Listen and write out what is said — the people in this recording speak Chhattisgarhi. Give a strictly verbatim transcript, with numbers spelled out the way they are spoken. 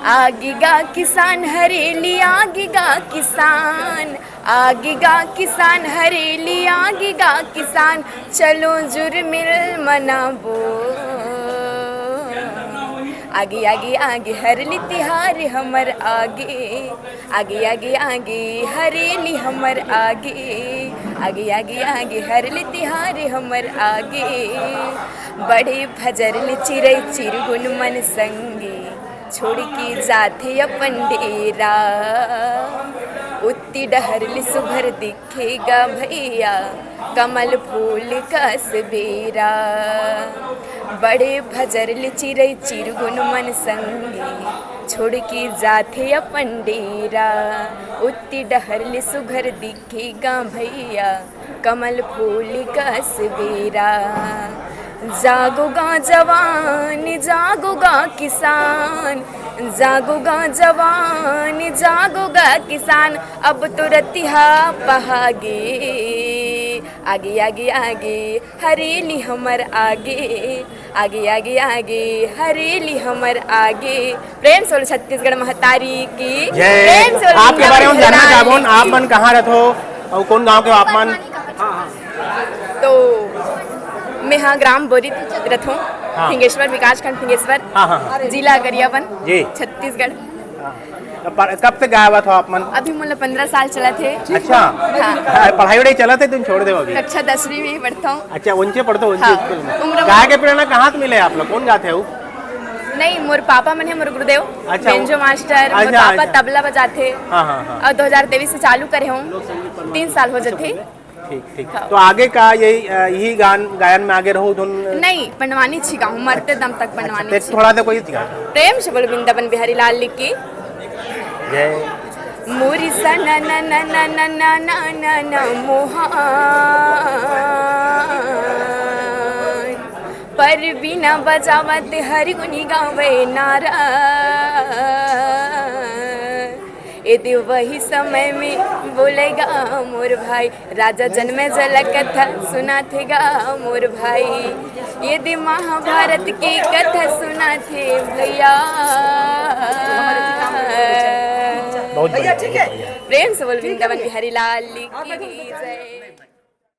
आगे गा किसान हरेली, आगे गा किसान, आगे गा किसान हरेली, आगे गा किसान, चलो जुरमिल मनाबो। आगे आगे आगे हरेली तिहार हमर आगे, आगे आगे आगे हरेली हमर आगे, आगे आगे आगे हरेली तिहार हमर आगे। बड़े भजरली चिरई चिरगुन मन संगे, छोड़ के जाथे अपन डेरा। उत्ती डहरली सुघर दिखेगा भैया, कमल फूल कस बेरा। बड़े भजरली चिरई चिरगुन मन संगे, छोड़ के जाथे अपन डेरा। उत्ती डहरली सुघर दिखेगा भैया, कमल फूल कस बेरा। जागो गा जवान, जागो गा किसान, जागो गा जवान, जागो गा किसान, अब तो रतिहा पहागे। आगे आगे आगे हरेली हमर आगे, आगे आगे आगे हरेली हमर आगे। प्रेम से बोलो छत्तीसगढ़ महतारी की। जय। प्रेम से बोलो आपके बारे में जानना चाहबोन, आप मन कहाँ रथो और कौन गांव के हो आप मन? तो मैं हाँ ग्राम बोरी रथों, हाँ। फिंगेश्वर, विकासखंड फिंगेश्वर, हाँ, हाँ, हाँ। जिला गरियाबंद, जी। छत्तीसगढ़। हाँ। तो पर-, कब से गाय आवत हो आप मन? अभी मोला पंद्रह साल चलत हे। अच्छा। हाँ। हाँ, पढ़ाई वढ़ाई चलत हे, तुम छोड़ दे अभी? कक्षा दसवीं में पढ़ता हूँ। अच्छा, उनसे पढ़ते हो, उनसे हाँ। स्कूल में। उम्र गाय के प्रेरणा कहाँ से मिले आप लोग? कौन गाते हो? नहीं, मोर पापा मन हे, मोर गुरुदेव, अच्छा, बेंजो मास्टर, मोर अच्छा, पापा अच्छा। तबला बजाते। हाँ, हाँ, हाँ। और दो हज़ार तेईस से चालू करे हूँ, तीन साल हो जाते। ठीक, ठीक। हाँ। तो आगे का यही, अ, यही गान, गायन में आगे रहो धुन? नहीं, पंडवानी छिका हूँ, मरते दम तक पंडवानी अच्छा, छिका। थोड़ा सा कोई छिका। प्रेम से बोलो वृंदावन बिहारी लाल की। जय। मोरी सा ना ना ना ना ना ना ना ना ना मोहन, पर बिना बजावत हरि गुनी गावे नारा। यदि वही समय में बोलेगा मोर भाई, राजा जनमे जय ल कथा सुनाथे गा मोर भाई, यदि महाभारत की कथा सुनाथे भैया। बहुत बढ़िया, बहुत बढ़िया। प्रेम से बोल वृंदावन बिहारी लाल की जय।